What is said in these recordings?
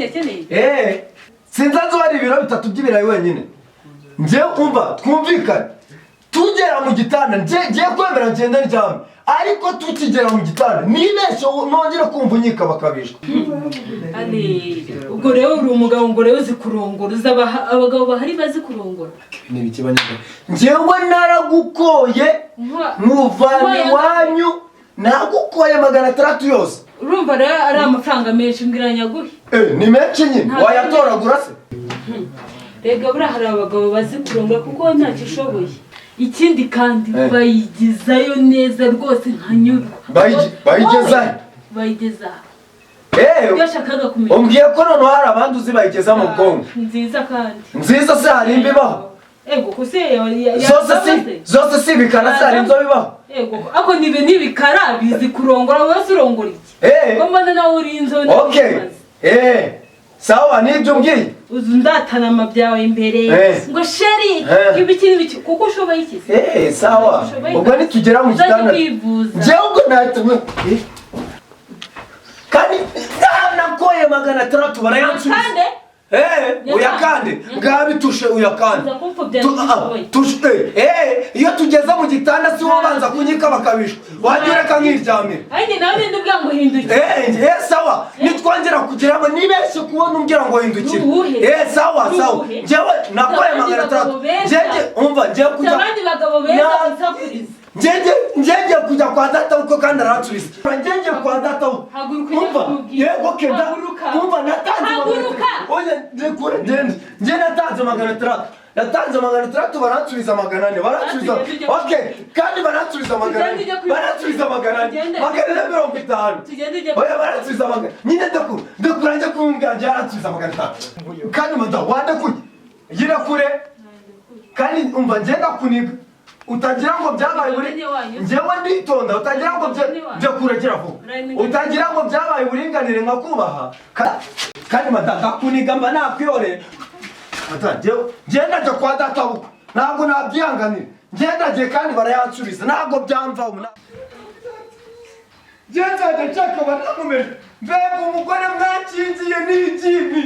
Yakeneye. Sinzi nzi hari ibiro 3 by'ibirayi wenyine. Njye umva twumvikane, tugera mu gitanda ngiye kwemera ngende ndyame, ariko tukigera mu gitanda nibeshye nongere kumva unyika bakabishwa. Ubwo rero uri umugabo ngo rero uzi kurongora, uzi abagabo bahari bazi kurongora. Ni ibiki banyarwanda? Njyewe naragukoye muvana iwanyu, nagukoye 600 yose. Urumva rero ari amafaranga menshi, mbwira nyaguhe. Ni menshi nyine, wayatoragura se? Rega buriya hari abagabo bazi kurongora kuko ntacyo ushoboye. Ikindi kandi bayigezayo neza rwose nkanyurwa. Bayigezayo? Bayigeza. Yashakaga kumenya. Umbwiye ko noneho hari abandi uzi bayigeza mu bwonko. Nziza kandi. Nziza se hari imbi ibaho? Ego kuse Zose si ibikara se hari inzobe ibaho? Ego ako nibe nibikara bizi kurongora, wese urongora iki? Ko mbona nawe uri inzobe. Okay. Sawa nibyo umbwiye. Uzu ndatana amabyawe imbere ngo sheri ibiki n'ibiki kuko ushoboye iki se? Sawa. Ubwo nitugera mu gitanda. Njyewe ubwo nahita kandi nakoye 600 barayansubiza. Uyakande ngabitushe uyakande. Iyo tugeze mu gitanda si wowe banza kunyika bakabishwa. Wajya ureka nkiryamira. Ariko nawe ninde ubwira ngo hindukire? Sawa. Nitwongera kugeramo nibeshye kubona umbwira ngo hindukire. Sawa sawa. Njyewe nakoye 600. Njye umva ngiye kujya. Abandi bagabo beza basakuriza. Njye kujya kwa data uko kandi aransubiza. Njye kwa data uko. Haguruka. Yego kenda. Umva natanze. Haguruka. Oya ndekure ngende. Njye natanze 600. Natanze 600 baransubiza 400. Baransubiza. Okay, kandi baransubiza 400. Baransubiza 400. 450. Oya baransubiza 400. Nyine ndekure. Ndekure njye kumbwira njye aransubiza 500. Kandi mada wandekuye. Yirakure. Kandi umva ngenda kuniga. Utagira ngo byabaye buri njyewe nditonda, utagira ngo byo kuregera vuba, utagira ngo byabaye uburinganire nkakubaha. Kandi madada kuniga mba nakwihoreye. Ngenda njya kwa data uko ntabwo nabyihanganira, ngenda ngiye kandi barayansubiza ntabwo byamvaho. Nzajya nshaka banamumenye, mbega umugore mwakingiye n'igimbi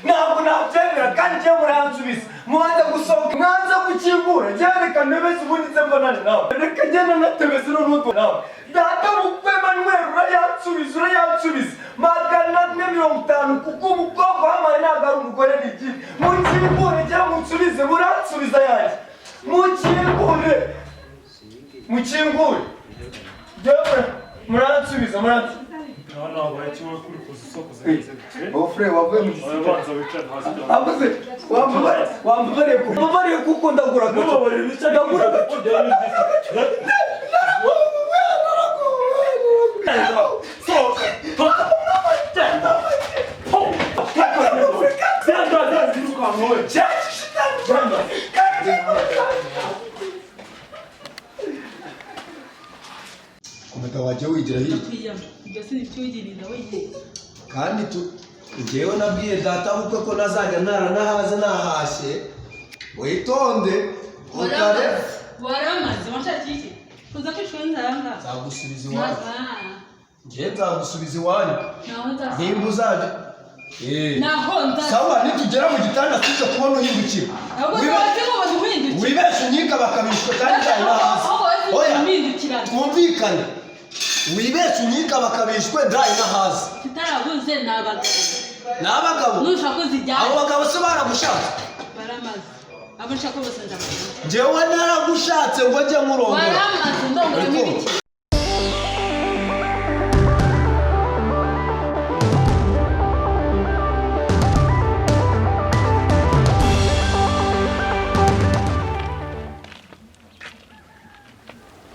ntabwo nabyemera kandi njyewe murayansubiza. Mwanze gusohoka, mwanze gukingura, njyewe reka ntebeze ubundi nze mbonane nawe, reka ngende natebeze n'urugo nawe. Data bukwe Emmanuel urayansubiza, urayansubiza 450 kuko umukobwa wampaye ntabwo ari umugore n'igimbi. Mukingure njyewe munsubize, muransubiza yanjye. Mukingure, mukingure njyewe muransubiza, muransubiza. Ofre wavuye mu gisirikare. Avuze wambabariye kuko ndagura gato. Ndagura gato. Kometa wajya wigira hirya. Kandi njyewe nabwiye data bukwe ko nazajya ntara nahaze nahashye. Witonde utare. Waramaze washakiye iki? Kuza kwishura nzaranga. Nzagusubiza iwanyu. Njye nzagusubiza iwanyu. Nimba uzajya. Sawa nitugera mu gitanda tuze kubona uhindukira. Wibeshe unyika bakabishwa kandi ntawe nahaze. Oya twumvikane. Wibeshe unyika bakabishwe ndaye nahaze. Kitarabuze nabagabo. Nabagabo. Nushaka uzijyana. Abo bagabo se baragushatse? Baramaze. Abo nshaka bose ndabagabo. Njyewe naragushatse ngo njye nkurongora. Baramaze ndongora n'ibiki.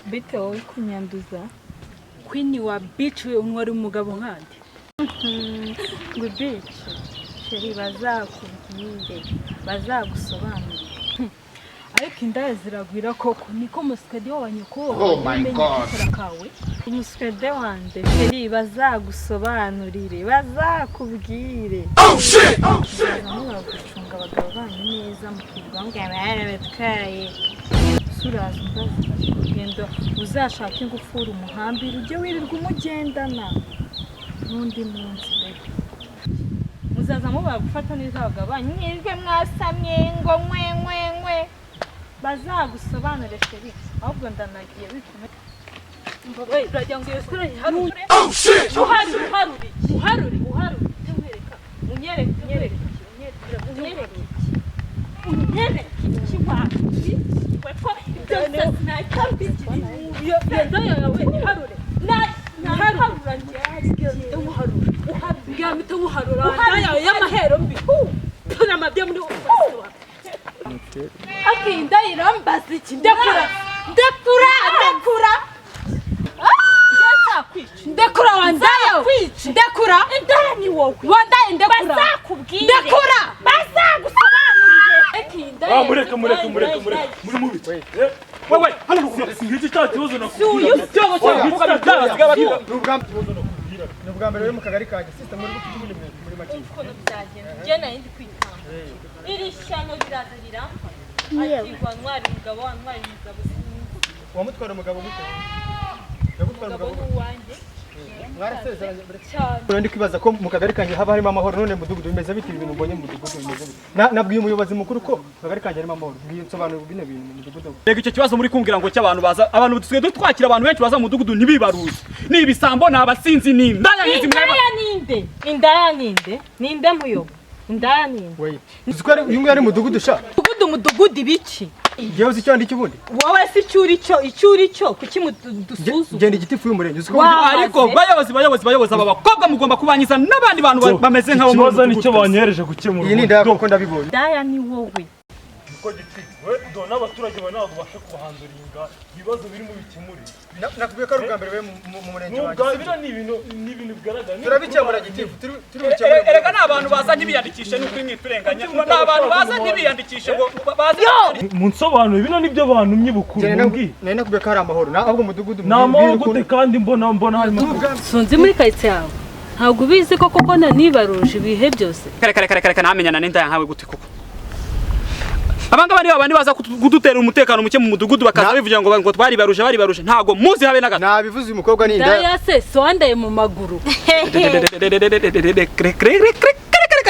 Bite wowe kunyanduza? Queen wa bitch we unwari umugabo nkandi. Ngo bitch sheri bazakubwire bazagusobanurire. Ariko indaya ziragwira koko niko musikade wa nyoko. Oh my god. Umusikade wande sheri bazagusobanurire bazakubwire. Oh shit. Oh shit. Gucunga abagabo banyu neza mukirwa ngo yabatwaye. Suraza umbaza kugenda uzashaka ingufuri umuhambira ujye wirirwa umugendana n'undi munsi bebe. Muba gufata neza abagabo banyu, mwirwe mwasamye ngo nkwe nkwe nkwe, bazagusobanure chéri. Ahubwo ndanagiye bitume. Uragira ngo iyo sura yiharure? Uharure, uharure, uharure, uharure. Ndamwereka. Unyereke, unyereke, unyereke iki? Unyereke iki wa we ko ibyo sinahita mbigira? Iyo ndaya yawe iharure. Naharura njye? Uharure, uharure, mpita nkuharura ndaya yawe y'amahero mbi tunamabye muri akinda irambaza iki? Ndekura, ndekura, ndekura, ndekura wandaye, ndekura. Indaya ni wowe. Wandaye, ndekura. Bazakubwire. Ndekura. Bazagusobanurire. Akinda. Mureke, mureke, mureke, mureke, muri mubi. Wewe hano ngiki cya kibazo nakubwira. Ni ubwa mbere uri mu kagari kanjye, sister, muri gufite ubundi muri make. Ukuntu byagenda, njye nari ndi kwitanga, iri shyano riraza riramfata, ati wantwara umugabo, wantwara umugabo, sinzi. Wamutwara umugabo gute? Yagutwara umugabo umugabo ni uwanjye. Mwarasezeranye? Cyane. Ndi kwibaza ko mu kagari kanjye haba harimo amahoro, none mudugudu bimeze bite? Ibintu mbonye mu mudugudu bimeze bite? Nabwiye umuyobozi mukuru ko mu kagari kanjye harimo amahoro. Mbwiye nsobanura bino bintu mu mudugudu. Rega icyo kibazo muri kumbwira ngo cy'abantu baza, abantu dusigaye twakira abantu benshi baza mu mudugudu ntibibaruze, ni ibisambo, ni abasinzi, ni indaya nk'izi mweba. Indaya ninde? Indaya ninde? Ninde muyobo? Indaya ninde? Wait, uzi ko uyu nguyu ari mudugudu sha? Mudugudu, mudugudu ibiki? Ngewe uzi icyo ndi cy'ubundi? Wowe si icyo uri cyo, icyo uri cyo, kuki mudusuzuma? Genda igitifu y'umurenge, uzi ko Ariko bayobozi, bayobozi, bayobozi, aba bakobwa mugomba kubanyiza n'abandi bantu bameze nk'abo mu Ikibazo nicyo mudugudu. banyereje gukemura. Iyi ni indaya kuko ndabibonye. Indaya ni wowe. Niko giti we do n'abaturage ba ntabwo basha kubahanduringa ibibazo biri mu bikemure. Nakubwiye ko ari ubwa mbere we mu murenge Nubwo wanjye. bino ni ibintu bigaragara. Turabikemura gitifu, turi bukemure. Erega ni abantu baza ntibiyandikishe, ni ukuri mwiturenganya, ni abantu baza ntibiyandikishe ngo baze. Munsobanuro, bino nibyo bantumye bukuru mumbwiye. Nari nakubwiye ko hari amahoro, ahubwo umudugudu. Ni amahoro gute kandi mbona harimo Sunzi muri karitsiye yawe, ntabwo ubizi ko koko nanibaruje ibihe byose? Kare kare kare kare, namenyana n'indaya nkawe gute koko? Abangaba nibo abandi baza kudutera umutekano muke mu mudugudu, bakaza bivugira ngo twaribaruje, baribaruje, ntabwo muzi habe na gato. Nabivuze, uyu mukobwa ni indaya. Ndaya se si wandaye mu maguru?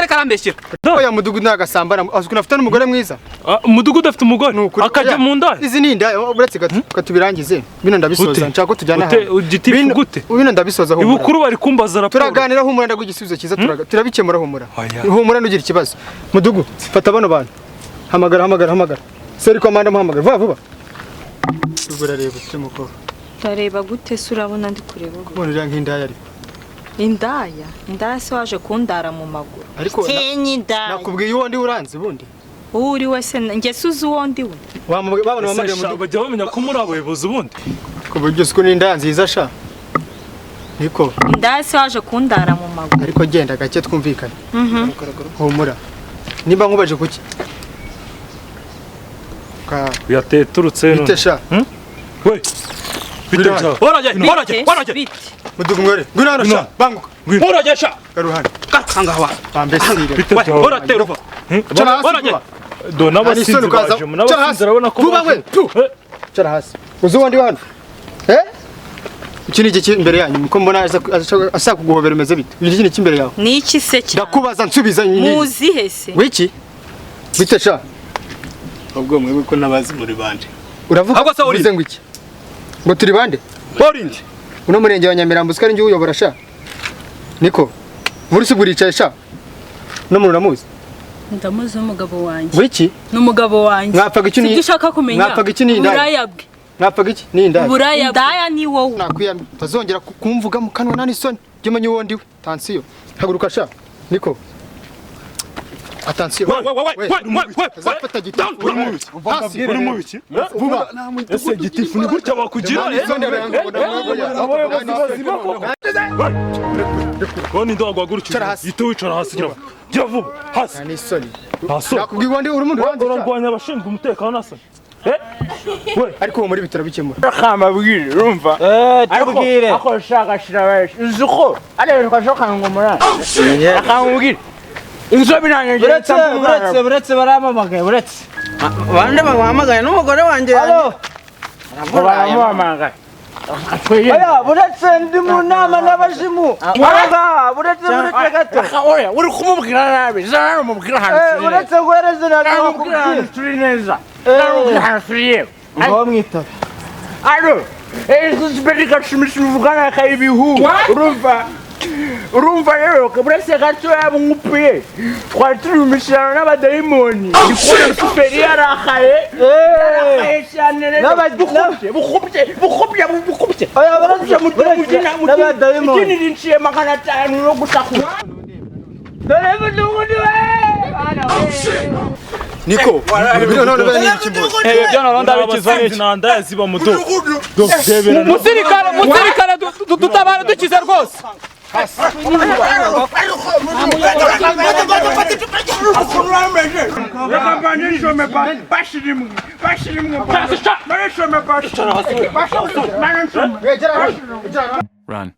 Karambeshyira. Oya, mudugudu ntagasambana, azi ukuntu afite n'umugore mwiza. Umudugudu afite umugore Ni ukuri. akajya mu ndaya. Izi ni indaya. Uretse gato tubirangize bino, ndabisoza. Gute? Nshaka ko tujyana Gute? ahantu. Gitifu gute? Bino ndabisoza, humura. Ibukuru bari kumbaza raporo. Turaganira, humura, ndaguha igisubizo cyiza, turabikemura, humura. Oya. Humura, ntugire ikibazo. Mudugu, fata bano bantu, hamagara, hamagara, hamagara seri komanda, muhamagara vuba vuba. Ubwo urareba ute mukobwa? Ndareba gute se? Urabona ndi kureba gute? Mbona uriya nk'indaya ariko. Indaya, indaya se waje kundara mu maguru? Ariko Tinya indaya. nakubwiye uwo ndi, uranzi bundi? Uwo uri wese, njye se uzi uwo ndi we? Babona Ese bahamagaye sha, mudugudu. bajya bamenya ko muri abayobozi ubundi? Ku buryo uzi ko ni indaya nziza sha, niko. Indaya se waje kundara mu maguru? Ariko genda gake twumvikane. Humura, nimba nkubaje kuki ka Yateturutse. Bite sha? We, bite Ngwino. bya Woroge, woroge, woroge. Bite? Mudugu mwere, ngwino hano sha, banguka. Woroge sha. Garu hano. Kanga wa. Bambesire. Bite We, bya woroge ruva. Cara hasi Woroge. vuba. Do n'abasinzi Hari isoni ukaza- baje, n'abasinzi urabona ko Vuba baje. we, tu. Cara hasi. Uzi uwo ndi hano? Eh? Iki ni iki imbere yanyu ko mbona aza kuguhobera, umeze bite? Iki ni iki imbere yawe? Ni iki se cyane? Ndakubaza, nsubiza. Muzi he se? Wiki? Bite sha? Ubwo mwebwe ko ntabazi muri bande? Uravuga Ahubwo se uri uvuze ngo iki? Ngo turi bande? Orindi. Uno murenge wa Nyamirambo usiko ari njye uyobora sha? Niko. Muri se uricaye sha? No muntu uramuzi? Ndamuzi, umugabo wanjye. Wiki? Ni umugabo wanjye. Mwapfaga iki ni Sibyo ushaka kumenya? Mwapfaga iki ni indaya? Uburaya bwe. Mwapfaga iki ni indaya? Uburaya bwe. Indaya ni wowe. Nakwiyamye utazongera kumvuga mu kanwa, nta n'isoni. Jya umenya uwo ndiwe. Tansiyo, haguruka sha, niko, atansiyo. We, we, we, we, we, we. Azafata gitifu hasi. Uri mu biki? Vuba. Ese gitifu ni gutya bakugira? Abayobozi bazima koko? Ninde waguhagurukije? Cara hasi. Yite wicara hasi, gira gira vuba, hasi. Nta n'isoni. Hasi. Nakubwiye uwo ndiwe, uri umuntu uranzi sha. Urarwanya abashinzwe umutekano asa we? Ariko uwo muri biturabikemura. Kamabwire, urumva? Tubwire. Ako shaka shirabaje. Uzi ko ariko shoka ngo murana. Akamubwire. Inzobe nanjye. Uretse, uretse, uretse, barampamagaye, uretse. Bande bamuhamagaye? N'umugore wanjye. Alo. Ngo baramuhamagaye. Oya buretse ndi mu nama n'abazimu. Oya buretse buretse gato. Oya uri kumubwira nabi. Zana umubwira ahantu turi. Buretse guhereza namubwira ahantu turi neza. Namubwira ahantu turi yewe. Ngaho mwitabe. Alo. Ezibelika shimishivugana kayibihu. Urumva. Urumva rero buretse gato yabungupiye. Twari turi mu mishyirano n'abadayimoni. Ndikubona superi yarakaye. Yarakaye cyane rero. Bukubye bukubye bukubye. Oya buretse n'abadayimoni. Ikindi rinciye 500 no gushakura. Dore mudugudu we. Niko bino none ndabikizwa n'iki nanda ziba mudo. Musirikare musirikare dutabara dukize rwose. Run.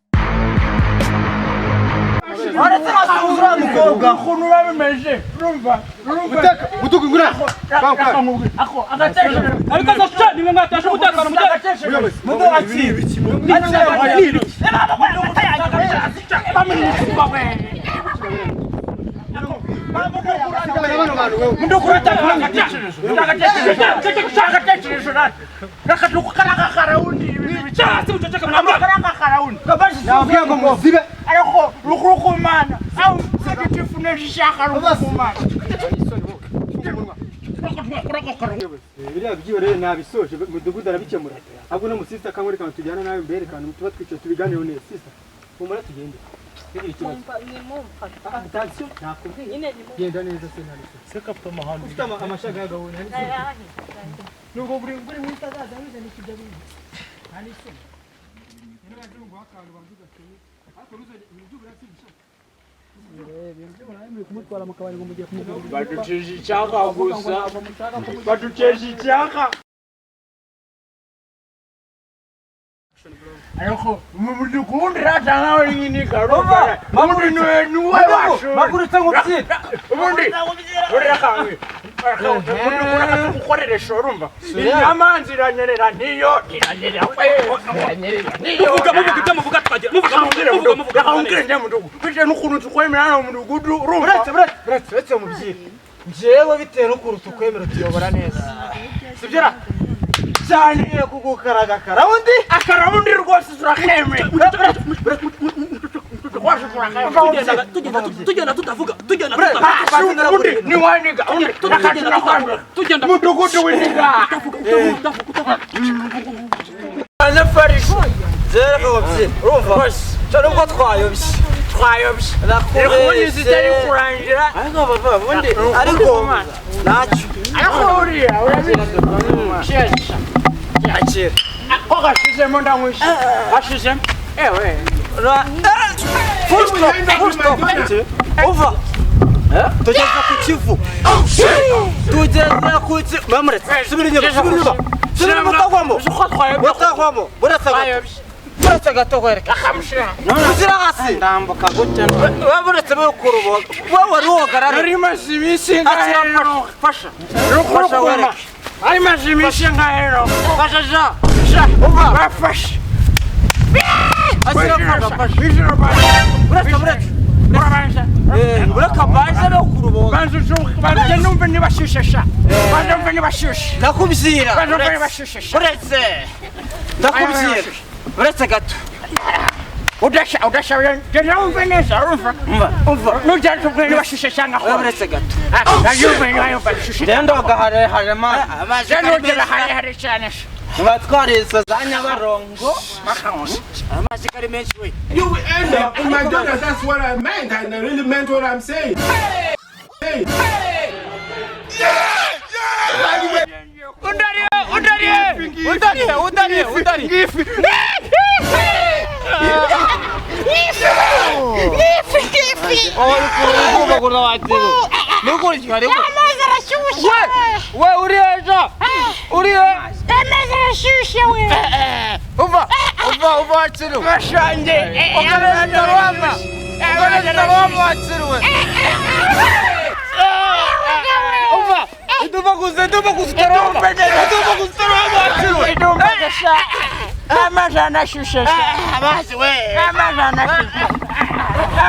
Biriya byihorere nabisoje mudugudu arabikemura ahubwo no musista kamwe tujyana nawe mbere kantu tuba twicaye tubiganireho neza sista humura tugende ntugire ikibazo attention nakubwiye genda neza se nta se kapta amahano ufite amashaga y'agahunda nubwo buri buri wese azaza yuzana ikijya bindi nta n'isoni Baduteje icyaka gusa baduteje icyaka ariko mudugudu ratanga wenyine karova ubundi niwe wacu bagurutse nk'ubyina ubundi urakamwe gukoresha urumva inyamanza iranyerera niyo iranyerera muvuga muvuga ibyo muvuga twagira muvuga muvuga muvuga muvuga mudugudu bitewe n'ukuntu tukwemera hano mu mudugudu urumva uretse uretse uretse mubyina njyewe bitewe n'ukuntu tukwemera tuyobora neza sibyo ra cyane kugukaraga akarawundi akarawundi rwose turakemeye tugenda tutavuga tugenda tutavuga ni waniga tugenda mudugudu winiga urumva nubwo twayobye twayobye ubundi zitari kurangira ariko ntacyo ariko uriya urabizi akira ko gashizemo ndamwishe gashizemo ewe full stop full stop uva tugeze ku Kivu tugeze ku Kivu bamuretse subira inyuma subira inyuma subira inyuma utagwamo utagwamo buretse gato buretse gato kwereka uzira hasi ndambuka gutya buretse bikuruboga wowe wari wogarara nari maze iminsi akira fasha fasha wereke ari maze iminsi ngahero fasha ja uva bafashe akira fasha fasha buretse buretse ureka banze no kuruboga banze numve nibashishesha banze numve nibashushe ndakubwira banze numve nibashishesha uretse ndakubwira uretse gato udasha udasha genda wumve neza urumva umva nugenda umve nibashishesha ngaho uretse gato ndayumve nibayumva genda ugaharehare amazi genda ugera harehare cyane batwariza za Nyabarongo amazi kari menshi we You will end up in McDonald's. That's what I meant. I really meant what I'm saying. Hey. Hey. Yeah! Yeah! Undariye, undariye, undariye, undariye, undariye. Amazi arashyushye. We uriye ja. Uriye. Amazi arashyushye we. Uva, uva, uva wakiru. Bashanje. Ukoresha rwama. Ukoresha rwama wakiru we. Uva. Iduba gusa, iduba gusa utaroma. Iduba gusa utaroma wakiru we. Iduba gusa. Amazi anashushe. Amazi we. Amazi anashushe.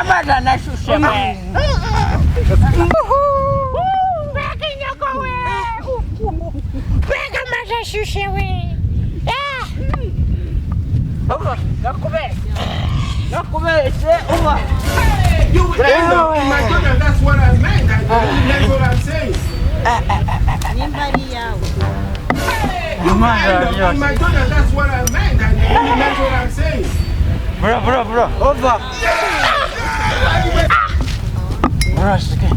Amazi anashushe. Mbega inyoko we. Mbega amazi ashushe we. Nakubeshye uba. You will end up in McDonald's. That's what I meant. I really meant what I'm saying. Nimba ari iyawe. You will end up in McDonald's. That's what I meant. I really meant what I'm saying. Bro, bro, bro. Over. Murashike.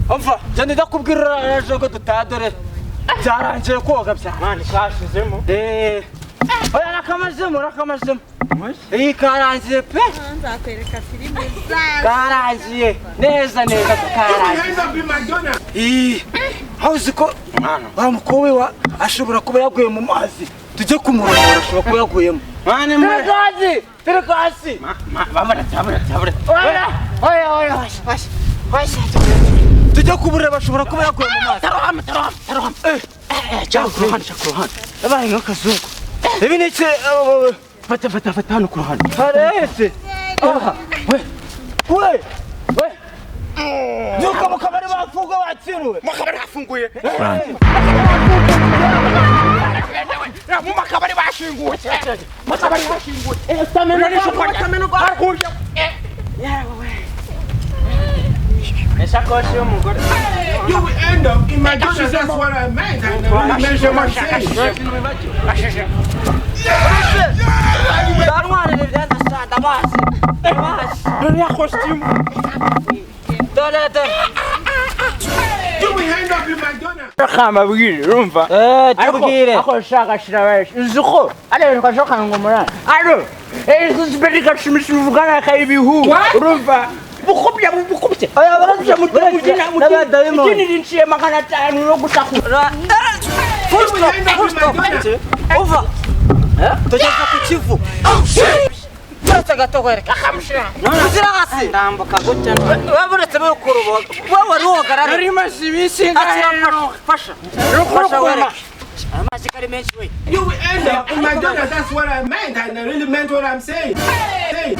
Umva, jya ndakubwira ejo ko dutaha dore byarangiye koga bya. Mani kashizemo. Oya nakamazemo nakamazemo. Iyi karangiye pe. Nzakwereka filime zawe. Karangiye neza neza You will karangiye. end up in McDonald's. Aho uzi ko wa mukobwa wa ashobora kuba yaguye mu mazi tujye kumurongora ashobora kuba yaguyemo. Mani mwe. Tereka hasi, tereka hasi. Babura, babura, babura. Oya, oya, oya, washa, washa, washa. Tujye kumureba ashobora kuba yaguye mu mazi. Tarohama, tarohama, tarohama. Cya ku ruhande, cya ku ruhande. Yabaye nk'akazungu. Ibi ni iki? Fata, fata, fata hano ku ruhande. Harese. Aha. We. We. We. Nuko mu kabari bafunguye batsiruwe. Mu kabari hafunguye. Mu makabari bashinguye. Mu kabari bashinguye. Stamina. Isakoshi y'umugore. You will end up in McDonald's. That's what I meant. I really meant what I'm saying. Ndantwarira ibyenda sha ndabazi. Ndabazi. Dore ya costume. Dore dore. You will end up in McDonald's. Kambabwire urumva. Tubwire. Ako shaka shirabaye. Uzi ko ari twashoka ngo murana. Aro. Ziberi kashimisha kayibihu. Urumva. Bukubye bukubye. Oya Bukubye barabye n'abadayimoni. Ikindi nciye 500 no gushakura. Full stop, full stop. Over. Tugeze ku Kivu. Turetse gato kwereka. Uzira hasi. Ndambuka gutya. Wewe buretse bikurubo. Wewe wari wogarara. Nari maze iminsi Akira fasha. Fasha wereke. Amazi kari menshi we. You will end up in McDonald's. That's what I meant. I really meant what I'm saying. Hey.